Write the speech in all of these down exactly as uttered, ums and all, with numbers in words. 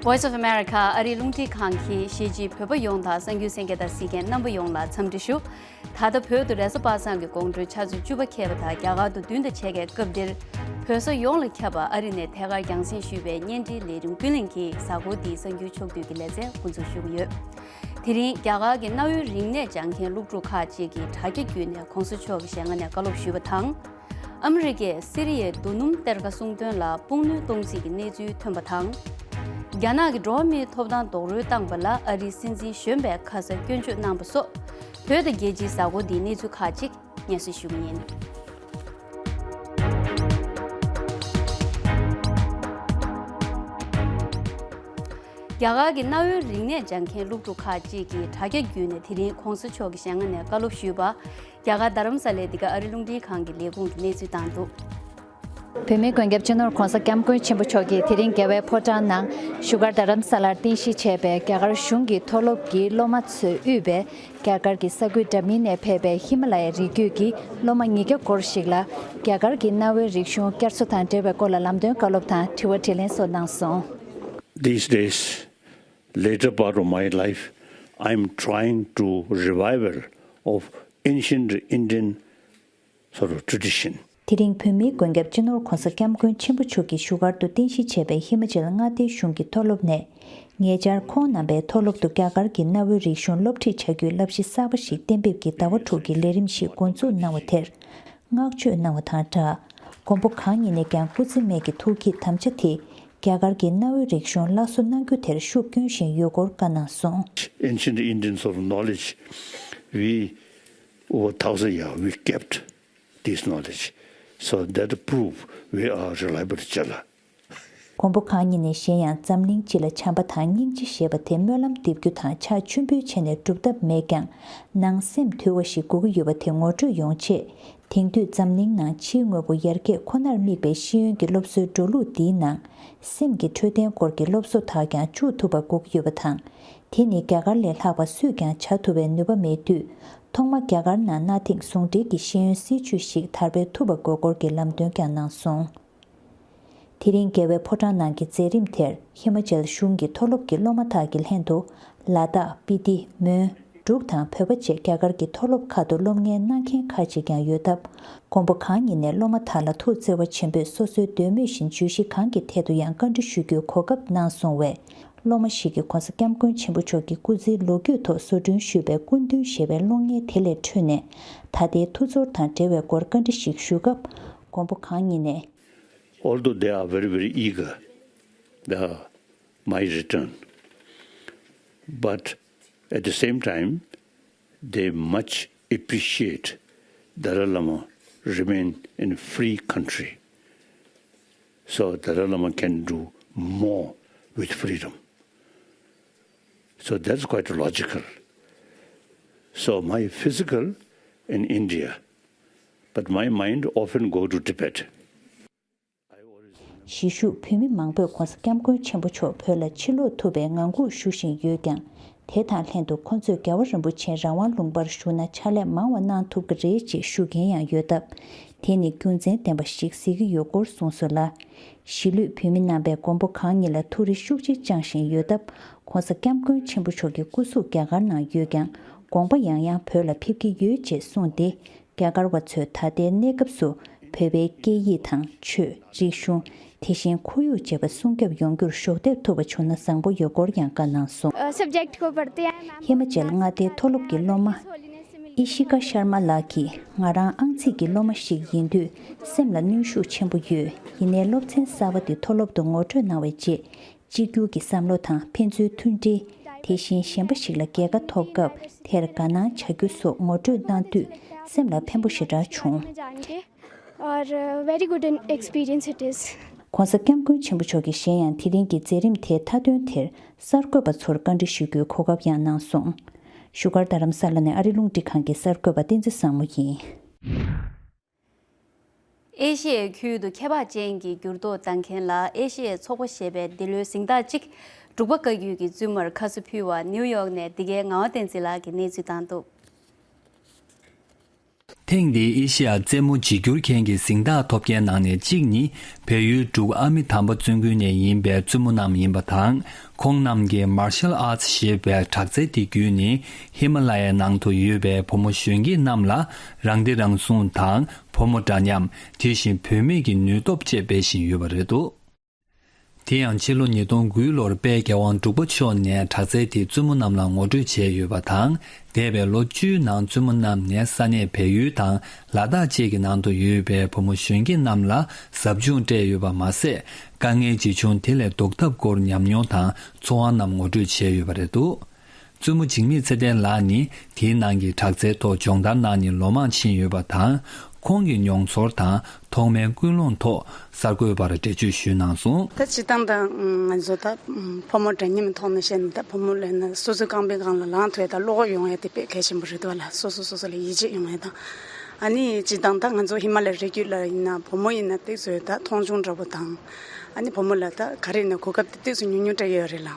Voice of America ཨ་རིའི་རླུང་འཕྲིན་ཁང་གིས་གཞིས་བྱེས་བོད་པ་ཡོངས་དང་གསར་འགྱུར་གསན་མཁན་དང་གཟིགས་མཁན་རྣམ་པ་ཡོངས་ལ་འཚམས་འདྲི་ཞུ། ད་ལྟ་བོད་དུ་རེས་གཟའ་པ་སངས་ཀྱི་དགོང་དྲོའི་ཆུ་ཚོད་བཅུ་པ་འཁེལ་བ་དང་རྒྱ་གར་དུ་བདུན་དང་ཕྱེད་ཀའི་སྐབས་འདིར། བོད་ས་ཡོངས་ལ་ཁྱབ་པ་ཨ་རི་ནས་ཐད་ཀར་རྒྱང་སྲིང་ཞུས་པའི་བརྙན་འཕྲིན་ལས་རིམ་ཀུན་གླེང་གིས་གཟའ་འཁོར་འདིའི་གསར་འགྱུར་ཕྱོགས་བསྡུས་ཀྱི་ལེ་ཚན་འགོ་འཛུགས་ཞུ་གི་ཡོད། དེ་རིང་རྒྱ་གར་གྱི་གནའ་བོའི་རིག་གནས་སྦྱང་མཁན་སློབ་ཕྲུག་ཁག་ཅིག་གིས་དྲ་རྒྱ་བརྒྱུད་ནས་གོང་ས་མཆོག་གི་ཞལ་སྔ་ནས་བཀའ་སློབ་ཞུས་པ་དང་། ཨ་མི་རི་ཀས་སི་རི་ཡའི་རྡོ་སྣུམ་གཏེར་ཁ་སྲུང་དོན་ལ་དཔུང་སྣོན་གཏོང་སྲིད་ཀྱི་གནས་ཚུལ་ཐོན་པ་དང་། རྒྱ་ནག་གིས་འགྲོ་བ་མིའི་ཐོབ་ཐང་རྡོག་རོལ་བཏང་པ་ལ་ཨ་རིའི་སྲིད་འཛིན་གཞོན་པས་ཁ་ས་སྐྱོན་བརྗོད་གནང་པ་སོགས། བོད་དང་རྒྱལ་སྤྱིའི་གཟའ་འཁོར་འདིའི་གནས་ཚུལ་ཁག་ཅིག་སྙན་སེང་ཞུ་གི་ཡིན། རྒྱ་གར་གྱི་གནའ་བོའི་རིག་གནས་སྦྱང་མཁན་སློབ་ཕྲུག་ཁག་ཅིག་གིས་དྲ་རྒྱ་བརྒྱུད་ནས་དེ་རིང་གོང་ས་མཆོག་གི་ཞལ་སྔ་ནས་བཀའ་སློབ་ཞུས་པ། རྒྱ་གར་རྡ་རམ་ས་ལའི་འདི་ག་ཨ་རི་རླུང་འཕྲིན་ཁང་གི་ལས་ཁུངས་ཀྱིས་གནས་ཚུལ་བཏང་འདུག། བོད་མིའི་མགོན་སྐྱབས་སྤྱི་ནོར་༧གོང་ས་༧སྐྱབས་མགོན་ཆེན་པོ་མཆོག་གིས་དེ་རིང་རྒྱལ་བའི་ཕོ་བྲང་ནང་བཞུགས་སྒར་རྡ་རམ་ས་ལར་རྟེན་གཞི་བྱས་པའི་རྒྱ་གར་གཞུང་གི་མཐོ་སློབ་ཀྱི་སློབ་མ་ཚོས་དབུས་པའི་རྒྱ་གར་གྱི་ས་ཁུལ་འདྲ་མིན་ནས་ཕེབས་པའི་ཧི་མ་ལ་ཡའི་རི་རྒྱུད་ཀྱི་སློབ་མ་ཉིས་བརྒྱ་སྐོར་ཞིག་ལ་རྒྱ་གར་གྱི་གནའ་བོའི་རིག་གཞུང་བསྐྱར་གསོ་དང་འབྲེལ་བའི་སྐོར་ལ་ལམ་སྟོན་བཀའ་སློབ་དང་དྲི་བ་དྲིས་ལན་སོགས་གནང་སོང་། These days, later part of my life, I am trying to revival of ancient Indian sort of tradition. དེ་རིང་བོད་མིའི་མགོན་སྐྱབས་སྤྱི་ནོར་༧གོང་ས་༧སྐྱབས་མགོན་ཆེན་པོ་མཆོག་གིས་བཞུགས་སྒར་དུ་རྟེན་གཞི་བྱས་པའི་ཧི་མ་ཅལ་མངའ་སྡེའི་གཞུང་གི་མཐོ་སློབ་ནས། ཉེ་ཆར་ཁོང་རྣམ་པའི་མཐོ་སློབ་ཏུ་རྒྱ་གར་གྱི་གནའ་བོའི་རིག་གཞུང་སློབ་ཁྲིད་བྱ་རྒྱུའི་བསླབ་གཞི་གསར་པ་ཞིག་གཏན་འབེབས་ཀྱིས་ཟླ་བ་དྲུག་གི་ལས་རིམ་ཞིག་འགོ་འཛུགས་གནང་བ་དེར། བསྔགས་བརྗོད་གནང་བ་དང་སྦྲགས། མགོན་པོ་གང་ཉིད་ནས་ཀྱང་སྐུ་ཚེ་སྨད་ཀྱི་ཐུགས་བསྐྱེད་དམ་བཅའ་དེ་རྒྱ་གར་གྱི་གནའ་བོའི་རིག་གཞུང་སླར་གསོ་གནང་རྒྱུ་དེར་ཤུགས་བསྐྱོན་བཞིན་ཡོད་སྐོར་བཀའ་གནང་སོང་། Ancient Indian sort of knowledge, we, over thousand years, we kept this knowledge. So that prove we are reliable chala. མགོན་པོ་གང་ཉིད་ནས་གཞན་ཡང་འཛམ་གླིང་སྤྱི་ལ་བྱམས་པ་དང་སྙིང་རྗེ་ཞེས་པ་དེ་སྨོན་ལམ་འདེབས་རྒྱུ་དང་ཕྱག་མཆོད་འབུལ་བྱས་ནས་སྒྲུབ་ཐབས་མེད་ཀྱང་ནང་སེམས་དུལ་བ་ཞིག་དགོས་ཀྱི་ཡོད་པ་དེ་ངོ་སྤྲོད་ཡོང་ཆེད། དེང་དུས་འཛམ་གླིང་ནང་ཕྱིའི་དངོས་པོ་ཡར་རྒྱས་ཁོ་ནར་དམིགས་པའི་ཤེས་ཡོན་གྱི་སློབ་གསོའི་འགྲོ་ལུགས་འདིའི་ནང་སེམས་ཀྱི་འཕྲོད་བསྟེན་སྐོར་གྱི་སློབ་གསོ་དག་ཀྱང་བཅུག་ཐུབ་པ་དགོས་ཀྱི་ཡོད་པ་དང་། དེ་ནི་རྒྱ་གར་ལས་ལྷག་པ་སུས་ཀྱང་བྱ་ཐུབ་པའི་ནུས་པ་མེད་དུས། ཐོག་མ་རྒྱ་གར་ནང་གནའ་དེང་ཟུང་འབྲེལ་གྱི་ཤེས་ཡོན་སྲིད་བྱུས་ཤིག་དར་སྤེལ་ཐུབ་པ་དགོས་སྐོར་གྱི་ལམ་སྟོན་ཀྱང་གནང་སོང་། དེ་རིང་རྒྱལ་བའི་ཕོ་བྲང་ནང་གི་མཛད་རིམ་དེར་ཧི་མ་ཅལ་གཞུང་གི་མཐོ་སློབ་ཀྱི་སློབ་མ་དག་གི་ལྷན་དུ། ལ་དྭགས། སྤི་ཏི། མོན། འབྲུག་དང་བོད་པ་བཅས་རྒྱ་གར་གྱི་མཐོ་སློབ་ཁག་ཏུ་སློབ་གཉེར་གནང་མཁན་ཁག་ཅིག་ཀྱང་ཡོད་སྟབས། མགོན་པོ་གང་ཉིད་ནས་སློབ་མ་དག་ལ་ཐུགས་བརྩེ་བ་ཆེན་པོས་སོ་སོའི་འདོད་མོས་བཞིན་བརྗོད་གཞི་གང་གི་ཐད་དུ་ཡང་བཀའ་འདྲི་ཞུ་རྒྱུའི་གོ་སྐབས་གནང་སོང་བས། སློབ་མ་ཞིག་གིས་༧གོང་ས་༧སྐྱབས་མགོན་ཆེན་པོ་མཆོག་གི་སྐུ་ཚེའི་ལོ་རྒྱུས་ཐོག་བཟོ་སྐྲུན་ཞུས་པའི་སྐུ་མདུན་ཞེས་པའི་གློག་བརྙན་དེ་ལས་འཕྲོས་ནས། ད་ལྟའི་ཐུགས་ཚོར་དང་འབྲེལ་བའི་སྐོར་བཀའ་འདྲི་ཞིག་ཞུ་སྐབས། མགོན་པོ་གང་ཉིད་ནས། Although they are very, very eager, the, my return, but at the same time, they much appreciate Dalai Lama remain in a free country. So Dalai Lama can do more with freedom. So that's quite logical. So my physical in India, but my mind often go to Tibet. གཞིས་བཞུགས་བོད་མི་མང་པོས་༧གོང་ས་༧སྐྱབས་མགོན་ཆེན་པོ་མཆོག་བོད་ལ་ཕྱིར་ལོག་ཐུབ་པའི་ངང་སྒུག་ཞུ་བཞིན་ཡོད་ཀྱང་། དེ་དང་ལྷན་དུ་ཁོ་ཚོས་རྒྱལ་བ་རིན་པོ་ཆེ་རང་དབང་ལུང་པར་བཞུགས་ན་ཕྱག་ལས་མང་བ་གནང་ཐུབ་ཀྱི་རེད་ཅེས་ཞུ་མཁན་ཡང་ཡོད་སྟབས། དེ་ནི་རྒྱུ་མཚན་ལྡན་པ་ཞིག་གཟིགས་ཀྱི་ཡོད་སྐོར་གསུངས་སོང་ལ། གཞིས་ལུས་བོད་མི་རྣམ་པས་མགོན་པོ་གང་ཉིད་ལ་ཐུགས་རེ་ཤུགས་ཆེ་བཅངས་བཞིན་ཡོད་སྟབས། ༧གོང་ས་༧སྐྱབས་མགོན་ཆེན་པོ་མཆོག་གི་སྐུ་གཟུགས་རྒྱ་གར་ནང་ཡོད་ཀྱང་། དགོངས་པ་ཡང་ཡང་བོད་ལ་ཕེབས་ཀྱི་ཡོད་ཅེས་གསུངས་ཏེ། རྒྱ་གར་བ་ཚོས་ད་ལྟའི་གནས་སྐབས་སུ་བོད་པའི་སྐད་ཡིག་དང་ཆོས། རིག་གཞུང་། དེ་བཞིན་ཁོར་ཡུག་བཅས་པ་སྲུང་སྐྱོབ་ཡོང་རྒྱུར་གཞོགས་འདེགས་ཐུབ་པ་བྱུང་ན་བཟང་པོ་ཡོད་སྐོར་ཡང་བཀའ་གནང་སོང་། अ, सब्जेक्ट को पढ़ते हैं, मैम। ཧི་མ་ཅལ་མངའ་སྡེའི་མཐོ་སློབ་ཀྱི་སློབ་མ་ཨི་ཤི་ཀ་ཤར་མ་ལགས་ཀྱིས། ང་རང་ཨང་ཚིགས་ཀྱི་སློབ་མ་ཞིག་ཡིན་དུས་སེམས་ལ་གནོན་ཤུགས་ཆེན་པོ་ཡོད། ཡིན་ནའི་སློབ་ཚན་གསར་པ་འདི་མཐོ་སློབ་ཏུ་ངོ་སྤྲོད་གནང་བའི་རྗེས། གཅིག་གྱུར་གྱི་བསམ་བློ་དང་ཕན་ཚུན་མཐུན་སྒྲིལ། དེ་བཞིན་གཞན་པ་ཞིག་ལ་རྒྱལ་ཁ་ཐོབ་སྐབས་དེར་དགའ་སྣང་བྱ་རྒྱུ་སོགས་ངོ་སྤྲོད་གནང་དུས་སེམས་ལ་ཕན་པོ་ཞེ་དྲག་བྱུང་། और very good experience it is. ༧གོང་ས་༧སྐྱབས་མགོན་ཆེན་པོ་མཆོག་གིས་གཞན་ཡང་དེ་རིང་གི་མཛད་རིམ་དེའི་མཐའ་དོན་དེར་གསར་འགོད་པ་ཚོར་བཀའ་འདྲི་ཞུ་རྒྱུའི་གོ་སྐབས་ཡང་གནང་སོང་། བཞུགས་སྒར་རྡ་རམ་ས་ལ་ནས་ཨ་རི་རླུང་འཕྲིན་ཁང་གི་གསར་འགོད་པ་བསྟན་འཛིན་བཟང་མོ་ཡིན། ཨེ་ཤི་ཡའི་ཁྱོན་ཡོད་དུ་ཁྱད་འཕགས་ཅན་གྱི་འགྱུར་ལྡོག་བཏང་མཁན་ལ་ཨེ་ཤི་ཡའི་ཚོགས་པ་ཞེས་པའི་འདི་ལོའི་གཟེངས་རྟགས་གཅིག་འབྲུག་པ་བཀའ་བརྒྱུད་ཀྱི་བཙུན་མར་ཁ་གསོ་ཕུལ་བ་ནིའུ་ཡོག་ནས་འདི་གའི་ངག་དབང་བསྟན་འཛིན་ལགས་ཀྱིས་གནས་ཚུལ་བཏང་འདུག། ཐེངས་འདིའི་ཨེ་ཤེ་ཡ་རྩེད་མོ་འཇིགས་སྐྱོར་མཁན་གྱི་གཟེངས་རྟགས་ཐོབ་མཁན་ནང་ནས་གཅིག་ནི་བལ་ཡུལ་འབྲུག་ཨ་མི་དམ་པ་བཙུན་དགོན་ནས་ཡིན་པའི་བཙུན་མོ་རྣམས་ཡིན་པ་དང་། ཁོང་རྣམས་ཀྱིས་Martial Arts ཞེས་པའི་དྲག་རྩལ་དེ་བརྒྱུད་ནས་ཧི་མ་ལ་ཡའི་ནང་དུ་ཡོད་པའི་བུ་མོ་གཞོན་སྐྱེས་རྣམས་ལ་རང་བདེ་རང་སྲུང་དང་བུ་མོ་འདྲ་མཉམ། དེ་བཞིན་བུད་མེད་ཀྱི་ནུས་སྟོབས་བཅས་སྤེལ་བཞིན་ཡོད་པ་རེད་འདུག་དེ་ཡང་ཕྱི་ལོ་ཉིས་སྟོང་དགུ་ལོར་དཔལ་རྒྱལ་དབང་འབྲུག་པ་མཆོག་ནས་དྲག་རྩལ་དེ་བཙུན་མོ་རྣམས་ལ་ངོ་སྤྲོད་བྱས་ཡོད་པ་དང་། འདས་པའི་ལོ་བཅུའི་ནང་བཙུན་མོ་རྣམས་ནས་ས་གནས་བལ་ཡུལ་དང་ལ་དྭགས་བཅས་ཀྱི་ནང་དུ་ཡོད་པའི་བུ་མོ་གཞོན་སྐྱེས་རྣམས་ལ་ཟབ་སྦྱོང་སྤྲད་ཡོད་པ་མ་ཟད། དཀའ་ངལ་ཇི་བྱུང་དེ་ལས་ལྡོག་ཐབས་སྐོར་ཉམས་མྱོང་དང་ཚོར་བ་རྣམས་ངོ་སྤྲོད་བྱས་ཡོད་པ་རེད་འདུག་བཙུན་མོ་འཇིགས་མེད་ཚེ་བརྟན་ལགས་ནི་དེའི་ནང་གི་དྲག་རྩལ་ཐོག་སྦྱོང་བརྡར་གནང་ནས་ལོ་མང་ཕྱིན་ཡོད་པ་དང་། ཁོང་གི་མྱོང་ཚོར་དང་ཐོག་མའི་ཀུན་སློང་ཐོག་གསར་འགོད་པར་འགྲེལ་བརྗོད་ཞུས་གནང་སོང་། ད་སྤྱིར་བཏང་ད་ང་ཚོ་ད་བུ་མོ་འདྲ་མཉམ་ཐོག་ནས་བཤད་ན། ད་བུ་མོ་ལབ་ན་སོ་སོའི་རྐང་པའི་སྒང་ལ་ལངས་ཐུབ་ཡ་དང་བློ་ཁོག་ཡོང་ཡ་དེ་དཔེ་གལ་ཆེན་པོ་རེད་འདུག་བ་ལ། སོ་སོ་སོ་སོ་ལ་ཡིད་ཆེས་ཡོང་ཡ་དང་། ཨ་ནི་སྤྱིར་བཏང་ད་ང་ཚོ་ཧི་མ་ལ་ཡའི་རི་རྒྱུད་ལ་ཡིན་ན་བུ་མོ་ཡིན་ན་ཏོག་ཙམ་ད་མཐོང་ཆུང་འདྲ་པོ་དང་། ཨ་ནི་བུ་མོ་ལ་ད་ག་རེ་ཡིན་ན་གོ་སྐབས་དེ་ཏོག་ཙམ་ཉུང་ཉུང་འདྲ་ཡོད་རེད་ལ།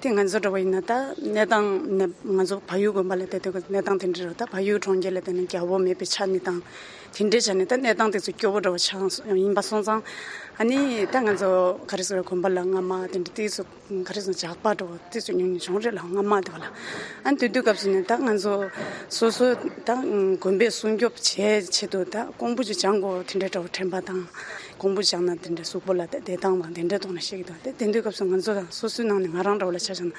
དེ་ང་ཚོ་འདྲ་པོ་ཡིན་ན་ད་གནས་སྟངས་ནས་ང་ཚོ་བལ་ཡུལ་དགོན་པ་ལ་བསྡད་དུས་གནས་སྟངས་དེ་འདྲ་རེད། ད་བལ་ཡུལ་གྲོང་ཁྱེར་ལ་བསྡད་ན་རྒྱལ་པོ་མེད་པའི་ཆ་ནས་དང་། དེ་འདྲའི་ཆ་ནས་ད་གནས་སྟངས་དེ་ཚོ་སྐྱོ་པོ་འདྲ་པོ་ཆགས་ཡིན་པ་སོང་ཙང་། ཨ་ནི་ད་ང་ཚོ་ག་རེ་ཟེར་དགོན་པ་ལ་སྔ་མ་དེ་འདྲ་ཏོག་ཙམ་ག་རེ་ཟེར་ཇག་པ་འདྲ་པོ་ཏོག་ཙམ་ཉུང་ཉུང་བྱུང་རེད་ལ། སྔ་མ་དེ་བ་ལ། ཨ་ནི་དེ་དུས་སྐབས་སུ་ནས་ད་ང་ཚོ་སོ་སོ་ད་དགོན་པས་སྲུང་སྐྱོབ་བྱེད་ཆེད་དུ་ད་ཀོང་པོ་ཅིག་སྦྱང་དགོས་དེ་འདྲ་འདྲ་པོ་དྲན་པ་དང་། ཀོང་པོ་སྦྱངས་ན་དེ་འདྲ་གཟུགས་པོ་ལ་བདེ་ཐང་དང་དེ་འདྲའི་ཐོག་ནས་བཤད་ཀྱི་འདུག་དེ་དེ་དུས་སྐབས་སུ་ང་ཚོ་དང་སོ་སོའི་ནང་ནས་ང་རང་འདྲ་པོ་ལ་ཆ་བཞག་ན་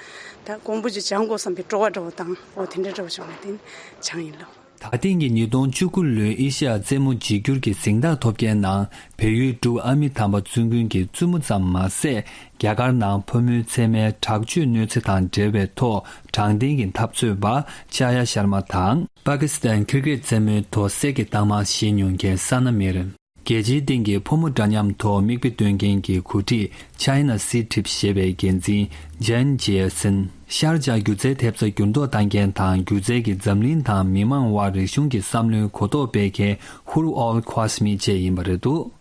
ད་ཀོང་པོ་ཅིག་སྦྱང་དགོས་བསམ་པའི་སྤྲོ་བ་འདྲ་པོ་དང་། འོ་དེ་འདྲ་འདྲ་པོ་བྱུང་ནས་དེ་ནས་སྦྱངས་ཡིན་ལོ། ད་ཐེངས་ཀྱི་ཉིས་སྟོང་བཅུ་དགུ་ལོའི་ཨེ་ཤེ་ཡ་རྩེད་མོ་འཇིགས་སྐྱོར་གྱི་གཟེངས་རྟགས་ཐོབ་མཁན་ནང་བལ་ཡུལ་འབྲུག་ཨ་མི་དམ་པ་བཙུན་དགོན་གྱི་བཙུན་མོ་ཙམ་མ་ཟད། རྒྱ་གར་ནང་ཕོ་མོའི་མཚན་མའི་དྲག་སྤྱོད་གནོད་འཚེ་དང་འབྲེལ་བའི་ཐོག་དྲང་བདེན་གྱི་འཐབ་རྩོད་པ་ཆ་ཡ་ཤར་མ་དང་། པ་ཀི་སི་ཐན་ཁིར་ཀེད་རྩེད་མོའི་ཐོག་གསེར་གྱི་རྟགས་མ་བཞེས་མྱོང་མཁན་ས་ན་མིར། རྒྱལ་སྤྱིའི་སྟེང་གི་ཕོ་མོ་འདྲ་མཉམ་ཐོག་མིག་དཔེ་སྟོན་མཁན་གྱི་འགོ་ཁྲིད་China Sea Trip ཞེས་པའི་འགན་འཛིན་Jen Jiasin། ཤར་བྱ་སྒྱུ་རྩལ་ཐེབས་རྩ་འགྱུར་ལྡོག་བཏང་མཁན་དང་། སྒྱུ་རྩལ་གྱིས་འཛམ་གླིང་དང་མི་མང་དབར་རིག་གཞུང་གི་བསམ་བློའི་གོ་རྟོགས་སྤེལ་མཁན་Huru Al Qasmi བཅས་ཡིན་པ་རེད་འདུག་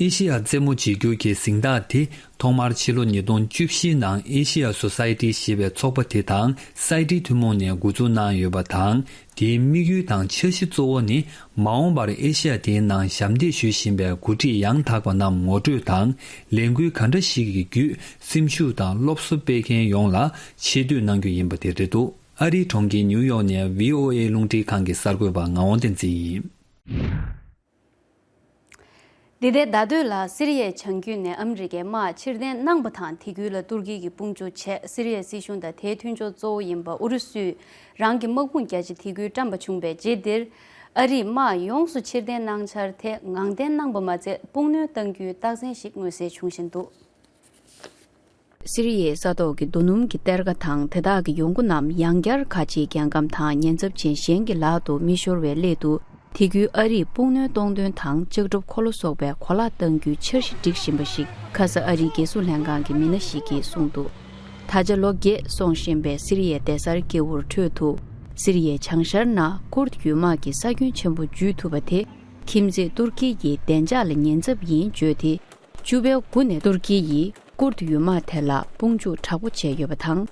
ཨེ་ཤེ་ཡ་རྩེད་མོ་འཇིགས་སྐྱོར་གྱི་གཟེངས་རྟགས་དེ་ཐོག་མར་ཕྱི་ལོ་ཉིས་སྟོང་བཅུ་བཞི་ནང་Asia Society ཞེས་པའི་ཚོགས་པ་དེ་དང་སའི་ཏི་ཐུན་མོང་ནས་འགོ་འཛུགས་གནང་ཡོད་པ་དང་། དེའི་དམིགས་ཡུལ་དང་འཆར་གཞི་གཙོ་བོ་ནི། མ་འོངས་པར་ཨེ་ཤེ་ཡ་དེའི་ནང་ཞབས་འདེགས་ཞུ་བཞིན་པའི་འགོ་ཁྲིད་ཡང་དག་པ་རྣམས་ངོ་སྤྲོད་དང་། ལས་འགུལ་ག་འདྲ་ཞིག་གི་བརྒྱུད་སེམས་ཤུགས་དང་སློབ་གསོ་སྤེལ་མཁན་ཡོངས་ལ་ཆེ་བསྟོད་གནང་རྒྱུ་ཡིན་པ་དེ་རེད་འདུག་ཨ་རིའི་གྲོང་ཁྱེར་ཉིའུ་ཡོག་ནས་བྷི་ཨོ་ཨེ་རླུང་འཕྲིན་ཁང་གི་གསར་འགོད་པ་ངག་དབང་བསྟན་འཛིན་ཡིན། འདི་ཟླའི་ཟླ་སྟོད་ལ་སི་རི་ཡའི་བྱང་རྒྱུད་ནས་ཨ་མི་རི་ཀའི་དམག་ཕྱིར་འཐེན་གནང་པ་དང་། དེ་ཁུལ་ལ་ཏུར་ཀི་གིས་དཔུང་འཇུག་བྱས། སི་རི་ཡའི་སྲིད་གཞུང་དང་དེའི་མཐུན་ཕྱོགས་གཙོ་བོ་ཡིན་པ་ཨུ་རུ་སུས་རང་གི་དམག་དཔུང་རྒྱ་ཆེ་དེ་ཁུལ་བཀྲམ་པ་བྱུང་བའི་རྗེས་འདིར། ཨ་རིས་དམག་ཡོངས་སུ་ཕྱིར་འཐེན་གནང་འཆར་ཐད་ངང་བརྟན་གནང་པ་མ་ཚད། དཔུང་གནོན་གཏང་རྒྱུའི་རྟགས་མཚན་ཞིག་མངོན་གསལ་བྱུང་བཞིན་འདུག་སི་རི་ཡའི་ས་ཐོག་གི་རྡོ་སྣུམ་གྱི་གཏེར་ཁ་དང་དེ་དག་གི་ཡོང་སྒོ་རྣམས་ཡང་བསྐྱར་ཁ་ཆེའི་རྒྱལ་ཁམས་དང་ཉེན་ཚབས་ཅན་གཞན་གྱི་ལག་ཏུ་མི་ཤོར་བའི་སླད་དུ། དེ་ཁུལ་ཨ་རིས་དཔུང་གནོན་གཏོང་དོན་དང་ལྕགས་གྲུབ་འཁོར་ལོ་སོགས་པའི་གོ་ལག་གཏང་རྒྱུའི་འཆར་གཞི་སྒྲིག་བཞིན་པ་ཞིག་ཁ་ས་ཨ་རིའི་རྒྱལ་སྲུང་ལྷན་ཁང་གི་མི་སྣ་ཞིག་གིས་གསུངས་འདུག་ད་ཆ་ལོ་བརྒྱད་སོང་བཞིན་པའི་སི་རི་ཡའི་སྡེ་གསར་ཀེ་ཝུར་ཁྲོད་དུ། སི་རི་ཡའི་བྱང་ཤར་ན་ཀུར་ཡུལ་དམག་གིས་ས་ཁྱོན་ཆེན་པོ་འཇུས་ཐུབ་པ་དེ། ཁྱིམ་མཚེས་ཏུར་ཀི་ཡི་བདེ་འཇགས་ལ་ཉེན་ཚབས་ཡིན་བརྗོད་དེ། བཅུ་པའི་དགུ་ནས་ཏུར་ཀི་ཡིས་ཀུར་ཡུལ་དམག་དེ་ལ་དཔུང་འཇུག་དྲག་པོ་བྱས་ཡོད་པ་དང་།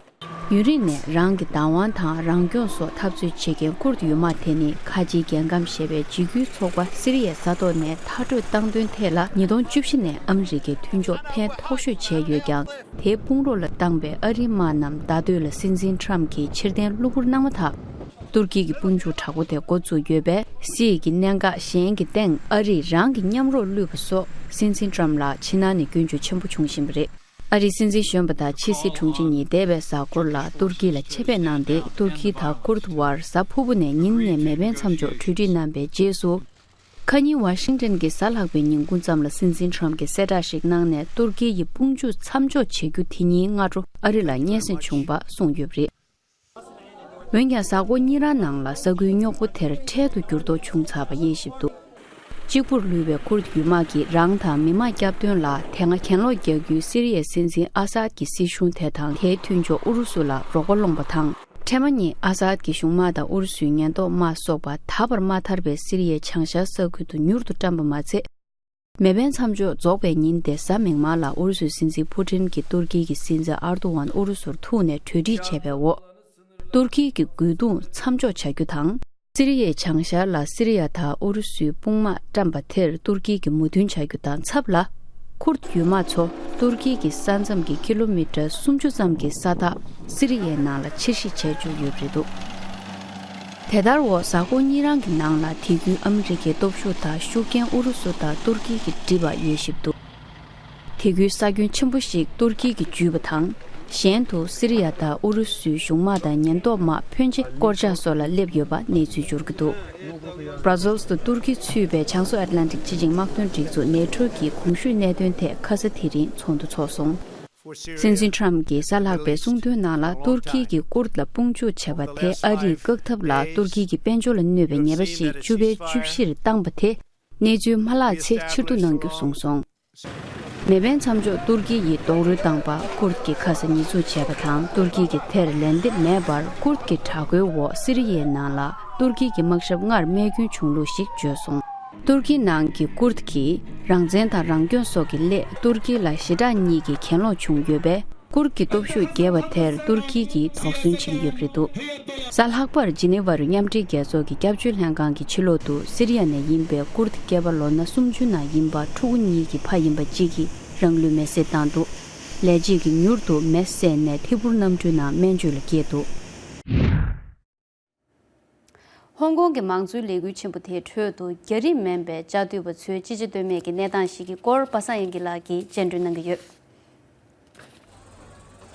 ཡུན་རིང་ནས་རང་གི་བདག་དབང་དང་རང་སྐྱོང་སོགས་འཐབ་རྩོད་བྱེད་མཁན་ཀུར་ཡུལ་དམག་དེ་ནི་ཁ་ཆེའི་རྒྱལ་ཁམས་ཞེས་པའི་འཇིགས་སྐུལ་ཚོགས་པ་སི་རི་ཡའི་ས་ཐོག་ནས་མཐར་སྐྲོད་བཏང་དོན་ཐད་ལ་ཉིས་སྟོང་བཅུ་བཞི་ནས་ཨ་མི་རི་ཀའི་མཐུན་ཕྱོགས་ཕན་ཐོགས་ཤོས་བྱས་ཡོད་ཀྱང་། དེའི་དཔུང་རོགས་ལ་བཏང་པའི་ཨ་རིའི་དམག་རྣམས་ཟླ་སྟོད་ལ་སྲིད་འཛིན་ཁྲམ་གྱིས་ཕྱིར་འཐེན་གློ་བུར་གནང་མ་ཐག་ཏུར་ཀི་གི་དཔུང་འཇུག་དྲག་པོ་དེ་འགོ་བཙུགས་ཡོད་པས། སི་ཡི་གི་གནད་འགག་གཞན་གྱི་སྟེང་ཨ་རིས་རང་གི་མཉམ་རོགས་བླུགས་པ་སོགས་སྲིད་འཛིན་ཁྲམ་ལ་ཕྱི་ནང་ནས་སྐྱོན་བརྗོད་ཆེན་པོ་བྱུང་བཞིན་པ་རེད། ཨ་རིའི་སྲིད་འཛིན་གཞོན་པ་དང་ཕྱི་སྲིད་དྲུང་ཆེ་གཉིས་འདས་པའི་གཟའ་འཁོར་ལ་ཏུར་ཀི་ལ་ཆེད་ཕེབས་གནང་སྟེ། ཏུར་ཀི་དང་ཀུར་དབར་གཟའ་ཕུར་བུ་ནས་ཉིན་ནས་མེ་འཕེན་མཚམས་འཇོག་གྲོས་འགྲིག་གནང་པའི་རྗེས་སུ། ཁ་ཉིན་ཝ་ཤིང་ཏན་གྱི་གཟའ་ལྷག་པའི་ཉིན་གུང་ཙམ་ལ་སྲིད་འཛིན་ཁྲམ་གྱིས་གསལ་བསྒྲགས་ཤིག་གནང་ནས། ཏུར་ཀི་ཡི་དཔུང་འཇུག་མཚམས་འཇོག་བྱེད་རྒྱུ་དེ་ཉིན་སྔ་དྲོ་ཨ་རི་ལ་སྙན་སེང་བྱུང་བ་གསུངས་ཡོད་པ་རེད། འོན་ཀྱང་། གཟའ་འཁོར་གཉིས་རང་ནང་ལ་ས་ཁུལ་རྙོག་པོ་དེར་འཕྲལ་དུ་འགྱུར་ལྡོག་བྱུང་ཚར་བ་དབྱེ་ཞིབ་འདུག་གཅིག་པུར་ལུས་པའི་ཀུར་ཡུལ་དམག་གིས་རང་དང་མི་དམངས་སྐྱབས་དོན་ལ་དེ་སྔ་གྱེན་ལོག་རྒྱག་རྒྱུའི་སི་རི་ཡའི་སྲིད་འཛིན་ཨ་སཱད་ཀྱི་སྲིད་གཞུང་དེ་དང་། དེའི་མཐུན་ཕྱོགས་ཨུ་རུ་སུ་ལ་རོགས་པ་སློང་པ་དང་། འཕྲལ་མ་ཉིད་ཨ་སཱད་ཀྱི་གཞུང་དམག་དང་ཨུ་རུ་སུའི་ཉེན་རྟོག་དམག་སོགས་པ་ད་བར་མ་ཐར་པའི་སི་རི་ཡའི་བྱང་ཤར་ས་ཁུལ་དུ་མྱུར་དུ་བཀྲམ་པ་མ་ཚད། མེ་འཕེན་མཚམས་འཇོག་རྫོགས་པའི་ཉིན་དེ་གཟའ་མིག་དམར་ལ་ཨུ་རུ་སུའི་སྲིད་འཛིན་ཕུ་ཏིན་གྱིས་ཏུར་ཀི་གི་སྲིད་འཛིན་ཨར་ཏུ་ཝན་ཨུ་རུ་སུར་ཐུག་ནས་གྲོས་འགྲིག་བྱས་པའི་འོག་ཏུར་ཀི་གི་རྒོལ་རྡུང་མཚམས་འཇོག་བྱ་རྒྱུ་དང་། སི་རི་ཡའི་བྱང་ཤར་ལ་སི་རི་ཡ་དང་ཨུ་རུ་སུའི་དཔུང་དམག་བཀྲམ་པ་དེར་ཏུར་ཀི་གིས་མོས་མཐུན་བྱ་རྒྱུ་དང་ཆབས་ལ། ཁུར་ཡུལ་དམག་ཚོ་ཏུར་ཀི་གི་ས་མཚམས་ཀྱི་ཀི་ལོ་མི་ཊར་སུམ་ཅུ་ཙམ་གྱི་ས་ཐག་སི་རི་ཡའི་ནང་ལ་ཕྱིར་བཤིག་བྱས་བཅུག་ཡོད་པ་རེད་འདུག་དེ་ལྟར་འོག་གཟའ་འཁོར་གཉིས་རང་གི་ནང་ལ་དེ་ཁུལ་ཨ་མི་རི་ཀའི་སྟོབས་ཤུགས་དང་ཤུགས་རྐྱེན་ཨུ་རུ་སུ་དང་ཏུར་ཀི་གིས་བསྒྲིབས་པ་དབྱེ་ཞིབ་འདུག་དེ་ཁུལ་ས་ཁྱོན་ཆེན་པོ་ཞིག་ཏུར་ཀི་གིས་འཇུས་པ་དང་། གཞན་དུ་སི་རི་ཡ་དང་ཨུ་རུ་སུའི་གཞུང་དམག་དང་ཉེན་རྟོག་དམག་ཕོན་ཆེ་སྐོར་ཆ་སོགས་ལ་སླེབས་ཡོད་པ་གནས་ཚུལ་འབྱོར་གྱི་འདུག Brussels་དུ་ཏུར་ཀི་ཚུད་པའི་བྱང་མཚོ་ཨེཊ་ལན་ཊིག་སྤྱི་ཆིངས་དམག་དོན་སྒྲིག་འཛུགས་ནེ་ཊོ་ཀྱི་གོང་ཞུས་གནད་དོན་ཐད་ཁ་ས་དེ་རིང་ཚོགས་འདུ་འཚོགས་སོང་། སྲིད་འཛིན་ཊམ་གྱིས་གཟའ་ལྷག་པའི་གསུང་དོན་ནང་ལ་ཏུར་ཀི་གིས་ཀུརྡ་ལ་དཔུང་འཇུག་བྱས་པ་དེ་ཨ་རིས་བཀག་ཐབས་ལ་ཏུར་ཀི་གི་དཔལ་འབྱོར་ལ་གནོད་པའི་ཉེས་པ་ཞིག་བཅུ་པའི་བཅུ་བཞིར་བཏང་པ་དེ། གནས་ཚུལ་མ་ལྷག་ཚེ་ཕྱིར་བསྡུ་གནང་རྒྱུ་གསུངས་སོང་། མེ་འཕེན་མཚམས་འཇོག་ཏུར་ཀི་ཡིས་རྡོག་རོལ་བཏང་པ་ཀུརྡ་གྱི་ཁ་ས་ཉེས་འཛུགས་བྱས་པ་དང་ཏུར་ཀི་གིས་དེར་ལན་འདེབས་མེད་པར་ཀུརྡ་གྱི་དྲག་རྒོལ་འོག་སི་རི་ཡའི་ནང་ལ་ཏུར་ཀི་གི་དམག་ཞབས་ལྔར་རྨས་སྐྱོན་བྱུང་ལུགས་ཤིག་བརྗོད་སོང་། ཏུར་ཀི་ནང་གི་ཀུརྡ་གིས་རང་བཙན་དང་རང་སྐྱོང་སོགས་ཀྱི་སླད་ཏུར་ཀི་ལ་ཞེ་དྲག་གཉིས་ཀྱིས་གྱེན་ལོག་བྱུང་ཡོད་པས། ཀུར་གྱི་སྟོབས་ཤུགས་རྒྱས་པ་དེར་ཏུར་ཀི་གིས་དོགས་ཟོན་བྱེད་ཀྱི་ཡོད་པ་རེད་འདུག་གཟའ་ལྷག་པར་ཇི་ནི་ཝ་རུ་མཉམ་འབྲེལ་རྒྱལ་ཚོགས་ཀྱི་སྐྱབས་བཅོལ་ལྷན་ཁང་གི་ཕྱི་ལོག་ཏུ་སི་རི་ཡ་ནས་ཡིན་པའི་ཀུར་སྐྱེས་པ་ལོ་ན་སུམ་ཅུ་ནང་ཡིན་པ་ཕྲུ་གུ་གཉིས་ཀྱི་ཕ་ཡིན་པ་གཅིག་གིས་རང་ལུས་མེར་སྲེག་བཏང་འདུག་ལས་བྱེད་ཀྱིས་མྱུར་དུ་མེ་བསད་ནས་ཐད་འཕུར་གནམ་གྲུའི་ནང་སྨན་བཅོས་ལ་བསྐྱལ་འདུག་ཧོང་ཀོང་གི་མང་གཙོའི་ལས་འགུལ་ཆེན་པོ་དེའི་ཁྲོད་དུ་རྒྱ་རིགས་མིན་པའི་བཅའ་སྡོད་པ་ཚོའི་ཅི་བྱ་གཏོལ་མེད་ཀྱི་གནས་སྟངས་ཤིག་གི་སྐོར་པ་སངས་དབྱངས་སྐྱིད་ལགས་ཀྱིས་སྙན་སྒྲོན་གནང་གི་ཡོད།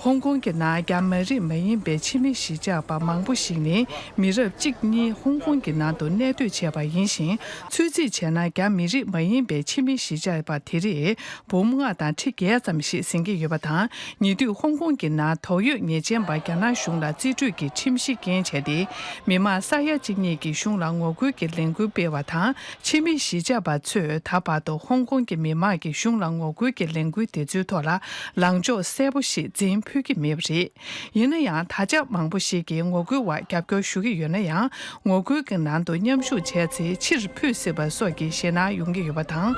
ཧོང་ཀོང་གི་ནང་རྒྱ་མི་རིགས་མ་ཡིན་པའི་ཕྱི་མི་གཞིས་ཆགས་པ་མང་པོ་ཞིག་ནི་མི་རབས་གཅིག་གཉིས་ཧོང་ཀོང་གི་ནང་དུ་གནས་སྡོད་བྱས་པ་ཡིན་ཞིང་། ཚོད་རྩིས་བྱས་ན་རྒྱ་མི་རིགས་མ་ཡིན་པའི་ཕྱི་མི་གཞིས་ཆགས་པ་དེ་རིགས་འབུམ་ལྔ་དང་ཁྲི་བརྒྱད་ཙམ་ཞིག་ཟིན་གྱི་ཡོད་པ་དང་། ཉེ་དུས་ཧོང་ཀོང་གི་ནང་དོགས་ཡོད་ཉེས་ཅན་པ་རྒྱ་ནག་གཞུང་ལ་རྩིས་སྤྲོད་ཀྱི་ཁྲིམས་གཞི་འགེངས་བྱས་ཏེ། མི་མང་ས་ཡ་གཅིག་གཉིས་ཀྱི་གཞུང་ལ་ངོ་རྒོལ་གྱི་ལས་འགུལ་སྤེལ་བ་དང་། ཕྱི་མི་གཞིས་ཆགས་པ་ཚོས་ད་བར་དུ་ཧོང་ཀོང་གི་མི་མང་གི་གཞུང་ལ་ངོ་རྒོལ་གྱི་ལས་འགུལ་དེ་ཚོའི་ཐོག་ལ་ལངས་ཕྱོགས་གསལ་པོ་ཞིག་འཛིན་ཕོད་ཀྱི་མེད་པ་རེད། ཡིན་ན་ཡང་། ད་ཆ་མང་པོ་ཞིག་གིས་ངོ་རྒོལ་བར་རྒྱབ་སྐྱོར་ཞུ་གི་ཡོད་ན་ཡང་། ངོ་རྒོལ་གྱི་ནང་དུ་མཉམ་ཞུགས་བྱས་ཚེ་ཕྱིར་འཕུད་སྲིད་པ་སོགས་ཀྱི་ཞེད་སྣང་ཡོང་གི་ཡོད་པ་དང་།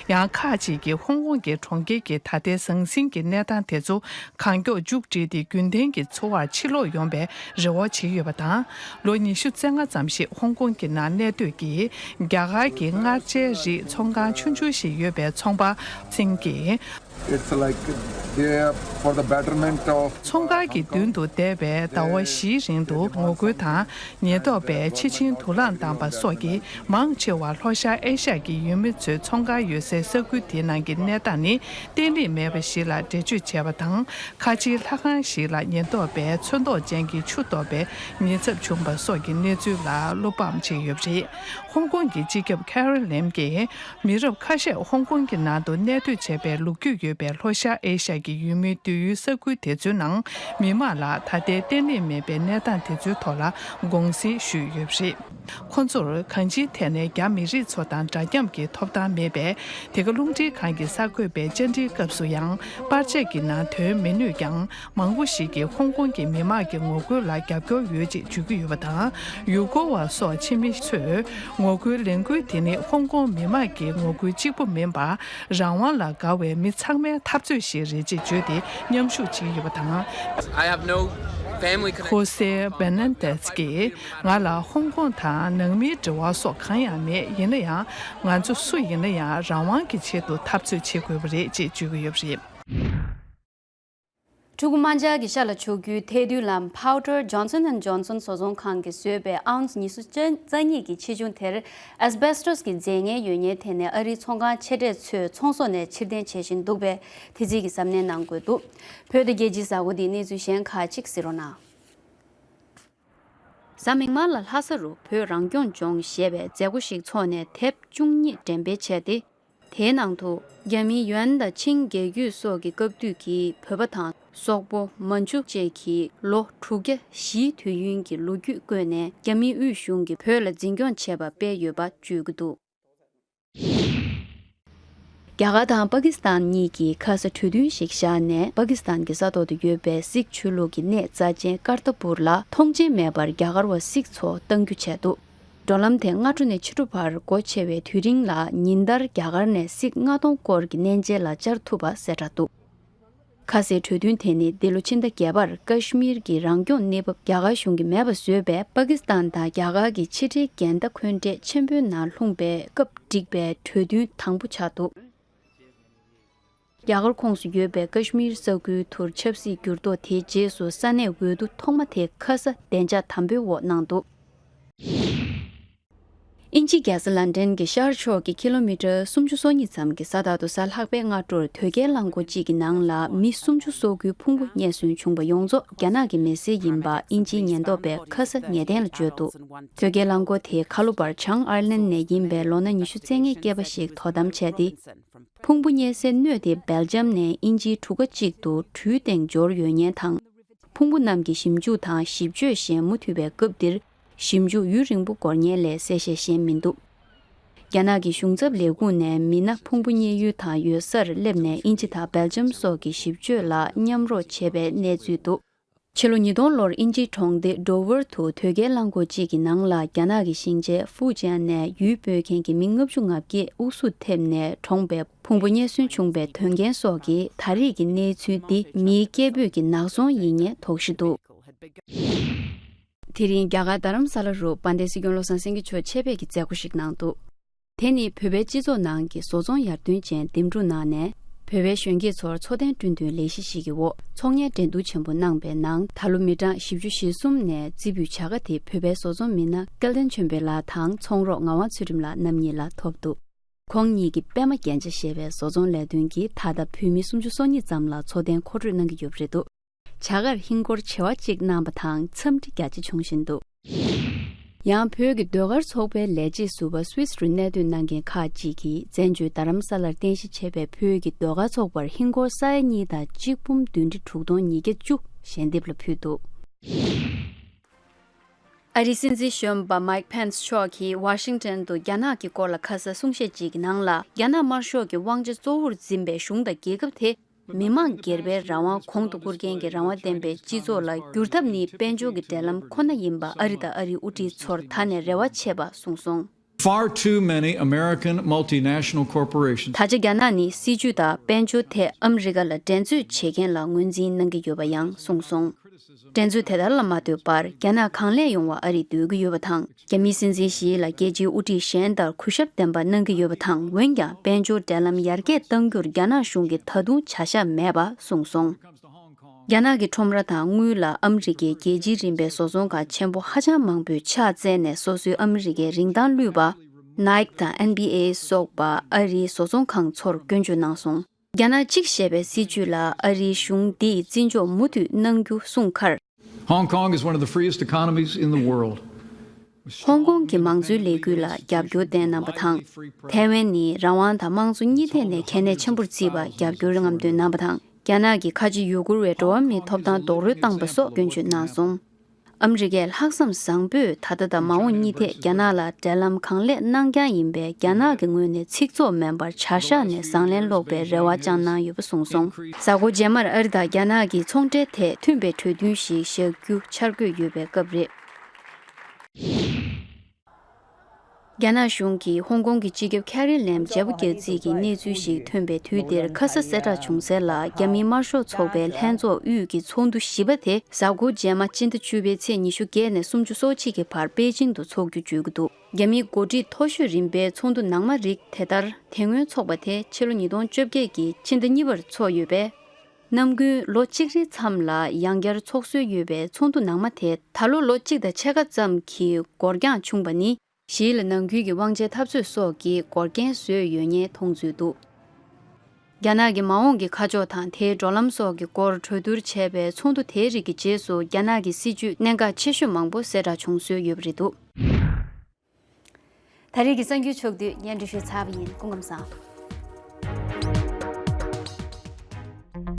ཡང་ཁག་ཅིག་གིས་ཧོང་ཀོང་གི་གྲོང་ཁྱེར་གྱི་ད་ལྟའི་ཟང་ཟིང་གི་གནས་སྟངས་དེ་ཚོ་གང་མགྱོགས་མཇུག་སྒྲིལ་ཏེ་རྒྱུན་ལྡན་གྱི་འཚོ་བར་ཕྱིར་ལོག་ཡོང་བའི་རེ་བ་བྱེད་ཀྱི་ཡོད་པ་དང་། ལོ་ཉི་ཤུ་རྩ་ལྔ་ཙམ་ཞིག་ཧོང་ཀོང་གི་ནང་གནས་སྡོད་ཀྱི་རྒྱ་གར་གྱི་མངར་ཆའི་རིགས་ཚོང་ཁང་ཆུང་ཆུང་ཞིག་ཡོད་པའི་ཚོང་པ་སིང་གིས། It's like they are for the betterment of ཚོང་ཁང་གི་མདུན་དུ་འདས་པའི་ཟླ་བ་བཞིའི་རིང་དུ་ངོ་རྒོལ་དང་། ཉེན་རྟོག་པས་ཕྱི་ཆིངས་དུག་རླངས་བཏང་པ་སོགས་ཀྱིས་མང་ཆེ་བ་ལྷོ་ཤར་ཨེ་ཤ་ཡ་གི་ཡུལ་མི་ཚོའི་ཚོང་ཁང་ཡོད་སའི་ས་ཁུལ་དེའི་ནང་གི་གནས་སྟངས་ནི་བརྟན་ལྷིང་མེད་པ་ཞིག་ལ་འགྲེལ་བརྗོད་བྱས་པ་དང་། ཁ་ཆེའི་ལྷ་ཁང་ཞིག་ལ་ཉེན་རྟོག་པས་ཚོན་མདོག་ཅན་གྱི་ཆུ་གཏོར་བའི་ཉེན་ཚབས་བྱུང་བ་སོགས་ཀྱི་གནས་ཚུལ་ལ་བློ་ཕམ་བྱས་ཡོད་པ་རེད། ཧོང་ཀོང་གི་སྤྱི་ཁྱབ་ཁེ་རི་ལེམ་གྱིས། མི་རབས་ཁ་ཤས་ཧོང་ཀོང་གི་ནང་དུ་གནས་སྡོད་བྱས་པའི་ལོ་རྒྱུས་ཡོད་པའི་ལྷོ་ཤར་ཨེ་ཤ་ཡ་གི་ཡུལ་མིའི་སྡོད་ཡུལ་ས་ཁུལ་དེ་ཚོའི་ནང་མི་མང་ལ་ད་ལྟའི་བརྟན་ལྷིང་མེད་པའི་གནས་སྟངས་དེ་ཚོའི་ཐོག་ལ་དགོངས་སེལ་ཞུས་ཡོད་པ་རེད། ཁོ་ཚོར་གང་ཅིའི་ཐད་ནས་རྒྱ་མི་རིགས་ཚོ་དང་འདྲ་མཉམ་གྱི་ཐོབ་ཐང་མེད་པས། དེ་ག་རླུང་འཕྲིན་ཁང་གི་གསར་འགོད་པས་བཅར་འདྲིའི་སྐབས་སུ་ཡང་པར་ཆས་ཀྱི་ནང་ཐོན་མི་ནུས་ཀྱང་། མང་པོ་ཞིག་གིས་ཧོང་ཀོང་གི་མི་དམངས་ཀྱི་ངོ་རྒོལ་ལ་རྒྱབ་སྐྱོར་ཡོད་ཅེས་བརྗོད་ཀྱི་ཡོད་པ་དང་། ཡུལ་སྐོར་བ་སོགས་ཕྱི་མི་ཚོས་ངོ་རྒོལ་ལས་འགུལ་དེ་ནི་ཧོང་ཀོང་མི་དམངས་ཀྱི་ངོ་རྒོལ་གཅིག་པུ་མིན་པར། རང་དབང་ལ་དགའ་བའི་མི་ཚང་མའི་འཐབ་རྩོད་ཞིག་རེད་ཅེས་བརྗོད་དེ་མཉམ་ཞུགས་བྱེད་ཀྱི་ཡོད་པ་དང་། I have no family connection. ཧོ་སེ་བེར་ནན་དེས་ཀྱིས། ང་ལ་ཧོང་ཀོང་དང་ནང་མིའི་འབྲེལ་བ་སོགས་གང་ཡང་མེད། ཡིན་ན་ཡང་། ང་ཚོ་སུ་ཡིན་ན་ཡང་རང་དབང་གི་ཆེད་དུ་འཐབ་རྩོད་བྱེད་དགོས་པ་རེད་ཅེས་བརྗོད་ཀྱི་ཡོད་པ་རེད། ཕྲུ་གུ་དམར་འབྱར་གྱི་ཤ་ལ་བྱུག་རྒྱུའི་ཐལ་རྡུལ་ལམ་Powder Johnson and Johnson བཟོ་ཚོང་ཁང་གིས་བཟོས་པའི་ཨའུན་ཙི་ཉི་ཤུ་རྩ་གཉིས་ཀྱི་ཆེ་ཆུང་དེར་Asbestos གི་རྫས་ངན་ཡོད་ཉེན་ཐད་ནས་ཨ་རིའི་ཚོང་ཁང་ཆེ་གྲས་ཚོས་ཚོང་ཟོག་ནས་ཕྱིར་འཐེན་བྱེད་བཞིན་འདུག་པས། དེ་རྩིས་ཀྱི་གཟབ་ནན་གནང་དགོས་འདུག་བོད་དང་རྒྱལ་སྤྱིའི་གཟའ་འཁོར་འདིའི་གནས་ཚུལ་གཞན་ཁག་ཅིག་གཟིགས་རོགས་གནང་། གཟའ་མིག་དམར་ལ་ལྷ་ས་རུ་བོད་རང་སྐྱོང་ལྗོངས་ཞེས་པའི་མཛད་སྒོ་ཞིག་འཚོགས་ནས་དེབ་བཅུ་གཉིས་འགྲེམས་སྤེལ་བྱས་ཏེ། དེའི་ནང་དུ་རྒྱ་མིའི་ཡོན་དང་ཆིང་རྒྱལ་རྒྱུད་སོགས་ཀྱི་སྐབས་དུས་ཀྱི་བོད་པ་དང་སོག་པོ་མན་ཇུ་བཅས་ཀྱི་ལོ་དྲུག་བརྒྱ་བཞིའི་དུས་ཡུན་གྱི་ལོ་རྒྱུས་བཀོད་ནས་རྒྱ་མིའི་དབུས་གཞུང་གིས་བོད་ལ་འཛིན་སྐྱོང་བྱས་པ་སྤེལ་ཡོད་པ་བརྗོད་ཀྱི་འདུག་རྒྱ་གར་དང་པ་ཀི་སི་ཐན་གཉིས་ཀྱིས་ཁ་ས་གྲོས་མཐུན་ཞིག་བཞག་ནས། པ་ཀི་སི་ཐན་གྱི་ས་ཐོག་ཏུ་ཡོད་པའི་སིག་ཆོས་ལུགས་ཀྱི་གནས་རྩ་ཆེན་ཀར་ཏ་པུར་ལ་ཐོངས་མཆན་མེད་པར་རྒྱ་གར་བ་སིག་ཚོ་གཏང་རྒྱུ་བྱས་འདུག་འགྲོ་ལམ་དེ་སྔ་དྲོ་ནས་ཕྱི་དྲོ་བར་སྒོ་ཕྱེ་བའི་དུས་རིང་ལ་ཉིན་ལྟར་རྒྱ་གར་ནས་སིག་ལྔ་སྟོང་སྐོར་གྱི་གནས་མཇལ་ལ་བཅར་ཐུབ་པ་གསལ་བསྒྲགས་འདུག་ཁ་གསལ་གྲོས་མཐུན་དེ་ནི་འདི་ལོ་ཕྱི་ཟླ་བརྒྱད་པར་ཀ་ཤི་མིར་གྱི་རང་སྐྱོང་གནས་བབ་རྒྱ་གར་གཞུང་གིས་མེད་པ་བཟོས་པའི་པ་ཀི་སི་ཐན་དང་རྒྱ་གར་གྱི་ཕྱི་འབྲེལ་འགལ་ཟླ་འཁོན་འགྲས་ཆེན་པོའི་ནང་ལྷུང་པའི་སྐབས་བསྒྲིགས་པའི་གྲོས་མཐུན་དང་པོ་ཆགས་འདུག་རྒྱ་གར་ཁོངས་སུ་ཡོད་པའི་ཀ་ཤི་མིར་ས་ཁུལ་དུར་ཆབ་སྲིད་འགྱུར་ལྡོག་དེའི་རྗེས་སུ་ས་གནས་འོས་བསྡུ་ཐོག་མ་དེ་ཁ་ས་བདེ་འཇགས་དམ་པོའི་འོག་གནང་འདུག་དབྱིན་ཇིའི་རྒྱལ་ས་ལན་ཌན་གྱི་ཤར་ཕྱོགས་ཀྱི་ཀི་ལོ་མི་ཊར་སུམ་ཅུ་སོ་གཉིས་ཙམ་གྱི་ས་ཐག་ཏུ་གཟའ་ལྷག་པའི་སྔ་དྲོར་དོས་སྐྱེལ་རླངས་འཁོར་གཅིག་གི་ནང་ལ་མི་སུམ་ཅུ་སོ་དགུའི་ཕུང་པོ་རྙེད་སོན་བྱུང་བ་ཡོངས་རྫོགས་རྒྱ་ནག་གི་མི་སེར་ཡིན་པ་དབྱིན་ཇིའི་ཉེན་རྟོག་པས་ཁ་ས་ངེས་གཏན་ལ་བརྗོད་འདུག་དོས་སྐྱེལ་རླངས་འཁོར་དེ་ཁ་ལོ་བར་བྱང་ཨར་ལན་ནས་ཡིན་པའི་ལོ་ན་ཉི་ཤུ་རྩ་ལྔའི་སྐྱེས་པ་ཞིག་དོ་དམ་བྱས་ཏེ། ཕུང་པོ་རྙེད་སའི་སྣོད་དེ་སྦེལ་ཇམ་ནས་དབྱིན་ཇིའི་གྲུ་ཁ་གཅིག་ཏུ་གྲུའི་སྟེང་འབྱོར་ཡོད་ཉེན་དང་། ཕུང་པོ་རྣམས་ཀྱི་ཞིབ་འཇུག་དང་ཞིབ་དཔྱོད་གཞན་མུ་མཐུད་པའི་སྐབས་འདིར་ཞིབ་འཇུག་ཡུན་རིང་པོ་འགོར་ཉེན་ལས་གསལ་བཤད་གཞན་མི་འདུག་རྒྱ་ནག་གི་གཞུང་ཚབ་ལས་ཁུངས་ནས་མི་སྣ་ཕུང་པོ་རྙེད་ཡུལ་དང་ཡོད་སར་སླེབས་ནས་དབྱིན་ཇི་དང་སྦེལ་ཇམ་སོགས་ཀྱི་ཞིབ་དཔྱོད་ལ་མཉམ་རོགས་བྱས་པའི་གནས་ཚུལ་འདུག་ཕྱི་ལོ་ཉིས་སྟོང་ལོར་དབྱིན་ཇིའི་གྲོང་སྡེ་ཌོ་ཝར་དུ་དོས་སྐྱེལ་རླངས་འཁོར་གཅིག་གི་ནང་ལ་རྒྱ་ནག་གི་ཞིང་ཆེན་ཧྥུའུ་ཅན་ནས་ཡུལ་སྤོས་མཁན་གྱི་མི་ལྔ་བཅུ་ང་བརྒྱད་དབུགས་སུབ་ཐེབས་ནས་གྲོངས་པའི་ཕུང་པོ་རྙེད་སོན་བྱུང་བའི་དོན་རྐྱེན་སོགས་ཀྱི་ད་རེས་ཀྱི་གནས་ཚུལ་འདི་མིའི་སྐད་འབོད་ཀྱི་ནག་ཚོང་ཡིན་ངེས་དོགས་གཞི་འདུག་དེ་རིང་རྒྱ་གར་རྡ་རམ་ས་ལ་རུ་དཔལ་ལྡན་སྲིད་སྐྱོང་བློ་བཟང་སེང་གེ་མཆོག་ཆེད་ཕེབས་ཀྱི་མཛད་སྒོ་ཞིག་གནང་འདུག་དེ་ནི་བོད་པའི་སྤྱི་ཚོགས་ནང་གི་བཟོ་ཚོང་ཡར་ཐོན་ཅན་འདེམས་སྒྲུག་གནང་ནས་བོད་པའི་གཞོན་སྐྱེས་ཚོར་འཚོ་རྟེན་བསྐྲུན་དོན་ལས་གཞི་ཞིག་གི་འོག་ཚོང་གཉེར་འགྲན་བསྡུར་ཆེན་པོ་གནང་པའི་ནང་ད་ལོ་མི་གྲངས་བཞི་བཅུ་ཞེ་གསུམ་ནས་རྩིས་འབུལ་བྱ་དགའ་དེ་བོད་པའི་བཟོ་ཚོང་མི་སྣ་སྐལ་ལྡན་ཆོས་འཕེལ་ལགས་དང་ཚོང་རོགས་ངག་དབང་ཚུལ་ཁྲིམས་ལགས་རྣམ་གཉིས་ལ་ཐོབ་འདུག་ཁོང་གཉིས་ཀྱིས་པད་མ་རྒྱན་ཆ་ཞེས་པའི་བཟོ་ཚོང་ལས་དོན་གྱིས་ད་ལྟ་བོད་མི་སུམ་ཅུ་སོ་གཉིས་ཙམ་ལ་འཚོ་རྟེན་མཁོ་སྤྲོད་གནང་གི་ཡོད་པ་རེད་འདུག་བྱ་དགར་ཧིན་སྒོར་བྱེ་བ་གཅིག་གནང་བ་དང་འཚམས་འདྲི་རྒྱ་ཆེ་བྱུང་བཞིན་འདུག་ཡང་བོད་ཀྱི་ཟློས་གར་ཚོགས་པའི་ལས་བྱེད་ཟུར་པ་སུད་སི་རུ་གནས་སྡོད་གནང་མཁན་ཁག་ཅིག་གིས་བཙན་བྱོལ་རྡ་རམ་ས་ལར་རྟེན་གཞི་བྱས་པའི་བོད་ཀྱི་ཟློས་གར་ཚོགས་པར་ཧིན་སྒོར་ས་ཡ་གཉིས་དང་གཅིག་འབུམ་བདུན་ཁྲི་དྲུག་སྟོང་ཉིས་བརྒྱ་བཅུ་ཞལ་འདེབས་ལ་ཕུལ་འདུག་ཨ་རིའི་སྲིད་འཛིན་གཞོན་པ་མའིག་ཕེན་སི་མཆོག་གིས་ཝ་ཤིང་ཊོན་དུ་རྒྱ་ནག་གི་སྐོར་ལ་ཁ་གསལ་གསུང་བཤད་ཅིག་གི་ནང་ལ་རྒྱ་ནག་དམར་ཤོག་གི་དབང་ཆ་གཙོ་བོར་འཛིན་པའི་གཞུང་དང་རྒྱལ་ཁབ་དེ། མི་མང་སྒེར་པའི་རང་དབང་གོང་དུ་བཀུར་མཁན་གྱི་རང་དབང་ལྡན་པའི་སྤྱི་ཚོགས་ལ་བསྒྱུར་ཐབས་ནི་དཔལ་འབྱོར་གྱི་འབྲེལ་ལམ་ཁོ་ན་ཡིན་པ་ཨ་རི་དང་ཨ་རིའི་དབུ་ཁྲིད་ཚོར་ད་ནས་རེ་བ་བྱེད་པ་གསུངས་སོང་། Far too many American multinational corporations ད་ཆ་རྒྱ་ནག་ནི་སྲིད་ཇུས་དང་དཔལ་འབྱོར་ཐད་ཨ་མི་རི་ཀ་ལ་འགྲན་རྩོད་བྱེད་མཁན་ལ་ངོས་འཛིན་གནང་གི་ཡོད་པ་ཡང་གསུངས་སོང་། འགྲན་རྩོད་དེ་ལྟར་ལ་མ་ལྟོས་པར་རྒྱ་ནག་གང་ལེགས་ཡོང་བ་ཨ་རིས་འདོད་ཀྱི་ཡོད་པ་དང་། རྒྱ་མིའི་སྲིད་འཛིན་ཞི་ལ་རྒྱལ་སྤྱིའི་དབུ་ཁྲིད་གཞན་ལྟར་གུས་ཞབས་ལྡན་པ་གནང་གི་ཡོད་པ་དང་། འོན་ཀྱང་དཔལ་འབྱོར་འབྲེལ་ལམ་ཡར་རྒྱས་གཏང་རྒྱུར་རྒྱ་ནག་གཞུང་གིས་ད་དུང་བྱ་གཞག་མེད་པ་གསུངས་སོང་། རྒྱ་ནག་གི་ཁྲོམ་ར་དང་དངུལ་ལ་ཨ་མི་རི་ཀའི་རྒྱལ་སྤྱིའི་རིམ་པའི་བཟོ་ཚོང་ཁང་ཆེན་པོ་ཧ་ཅང་མང་པོས་ཕྱག་བཙལ་ནས་སོ་སོའི་ཨ་མི་རི་ཀའི་རིན་ཐང་བླུས་པ། Nike དང་ཨེན་བྷི་ཨེ་སོགས་པ་ཨ་རིའི་བཟོ་ཚོང་ཁང་ཚོར་སྐྱོན་བརྗོད་གནང་སོང་། རྒྱ་ནག་གཅིག་ཞེས་པའི་སྲིད་ཇུས་ལ་ཨ་རིའི་གཞུང་འདིས་བརྩི་འཇོག་མུ་མཐུད་གནང་རྒྱུ་གསུངས་ཁར། Hong Kong is one of the freest economies in the world. ཧོང་ཀོང་གི་མང་གཙོའི་ལས་འགུལ་ལ་རྒྱབ་སྐྱོར་བསྟན་གནང་བ་དང་། ཐའེ་ཝན་ནི་རང་དབང་དང་དམངས་གཙོ་གཉིས་ཐད་ནས་གལ་གནད་ཆེན་པོར་བརྩིས་པ་རྒྱབ་སྐྱོར་རྔམ་སྟོན་གནང་བ་དང་། རྒྱ་ནག་གིས་ཁ་ཆེ་ཡུ་གུར་བའི་འགྲོ་བ་མིའི་ཐོབ་ཐང་རྡོག་རོལ་བཏང་པ་སོགས་སྐྱོན་བརྗོད་གནང་སོང་། ཨ་མི་རི་ཀས་ལྷག་བསམ་བཟང་པོས་ད་ལྟ་དང་མ་འོངས་གཉིས་ཐད་རྒྱ་ནག་ལ་འབྲེལ་ལམ་གང་ལེགས་གནང་རྐྱང་ཡིན་པས། རྒྱ་ནག་གི་ངོས་ནས་ཚིག་བཙོག་མིན་པར་བྱ་གཞག་ནས་བཟང་ལན་སློག་པའི་རེ་བ་བཅངས་གནང་ཡོད་པ་གསུངས་སོང་། གཟའ་འཁོར་རྗེས་མར་ཨ་རི་དང་རྒྱ་ནག་གི་ཚོང་འབྲེལ་ཐད་མཐུན་པའི་གྲོས་མཐུན་ཞིག་བཞག་རྒྱུ་འཆར་འགོད་ཡོད་པའི་སྐབས་རེད། རྒྱ་ནག་གཞུང་གིས་ཧོང་ཀོང་གི་སྤྱི་ཁྱབ་ཁེ་རི་ལེམ་བརྗེ་པོ་རྒྱག་རྩིས་ཀྱི་གནས་ཚུལ་ཞིག་ཐོན་པའི་དུས་འདིར་ཁ་ས་གསལ་བསྒྲགས་བྱུང་གསལ་ལ། རྒྱ་མིའི་དམར་ཤོག་ཚོགས་པའི་ལྷན་ཚོགས་དབུས་ཀྱི་ཚོགས་འདུ་བཞི་པ་དེ་གཟའ་འཁོར་རྗེས་མ་སྤྱི་ཟླ་བཅུ་པའི་ཚེས་ཉི་ཤུ་བརྒྱད་ནས་སུམ་ཅུ་སོ་གཅིག་གི་བར་པེ་ཅིང་དུ་འཚོགས་རྒྱུ་བརྗོད་ཀྱི་འདུག་རྒྱ་མིའི་འགོ་ཁྲིད་མཐོ་ཤོས་རིམ་པའི་ཚོགས་འདུ་ནང་མ་རིགས་དེ་ལྟར་དེ་སྔོན་འཚོགས་པ་དེ་ཕྱི་ལོ་ཉིས་སྟོང་བཅོ་བརྒྱད་ཀྱི་ཕྱི་ཟླ་གཉིས་པར་འཚོགས་ཡོད་པས། ནམ་རྒྱུན་ལོ་གཅིག་རེའི་མཚམས་ལ་ཡང་བསྐྱར་འཚོགས་སྲོལ་ཡོད་པའི་ཚོགས་འདུ་ནང་མ་དེ་ད་ལོ་ལོ་གཅིག་དང་ཕྱེད་ཀ་ཙམ་གྱི་འགོར་འགྱངས་བྱུང་བ་ནི། ཞི་ལ་ནང་ཁུལ་གྱི་དབང་ཆའི་འཐབ་རྩོད་སོགས་ཀྱིས་འགོར་རྐྱེན་བཟོས་ཡོད་ངེས་མཐོང་ཚུལ་འདུག་རྒྱ་ནག་གི་མ་འོངས་ཀྱི་ཁ་ཕྱོགས་དང་དེའི་འགྲོ་ལམ་སོགས་ཀྱི་སྐོར་གྲོས་བསྡུར་བྱས་པའི་ཚོགས་འདུ་དེའི་རིགས་ཀྱི་རྗེས་སུ། རྒྱ་ནག་གི་སྲིད་ཇུས་གནད་འགག་ཆེ་ཤོས་མང་པོ་གསལ་བསྒྲགས་བྱུང་སྲོལ་ཡོད་པ་རེད་འདུག་ད་རེས་ཀྱི་གསར་འགྱུར་ཕྱོགས་བསྡུས་སྙན་སྒྲོན་ཞུས་ཚར་བ་ཡིན། སྐུ་ཁམས་བཟང་།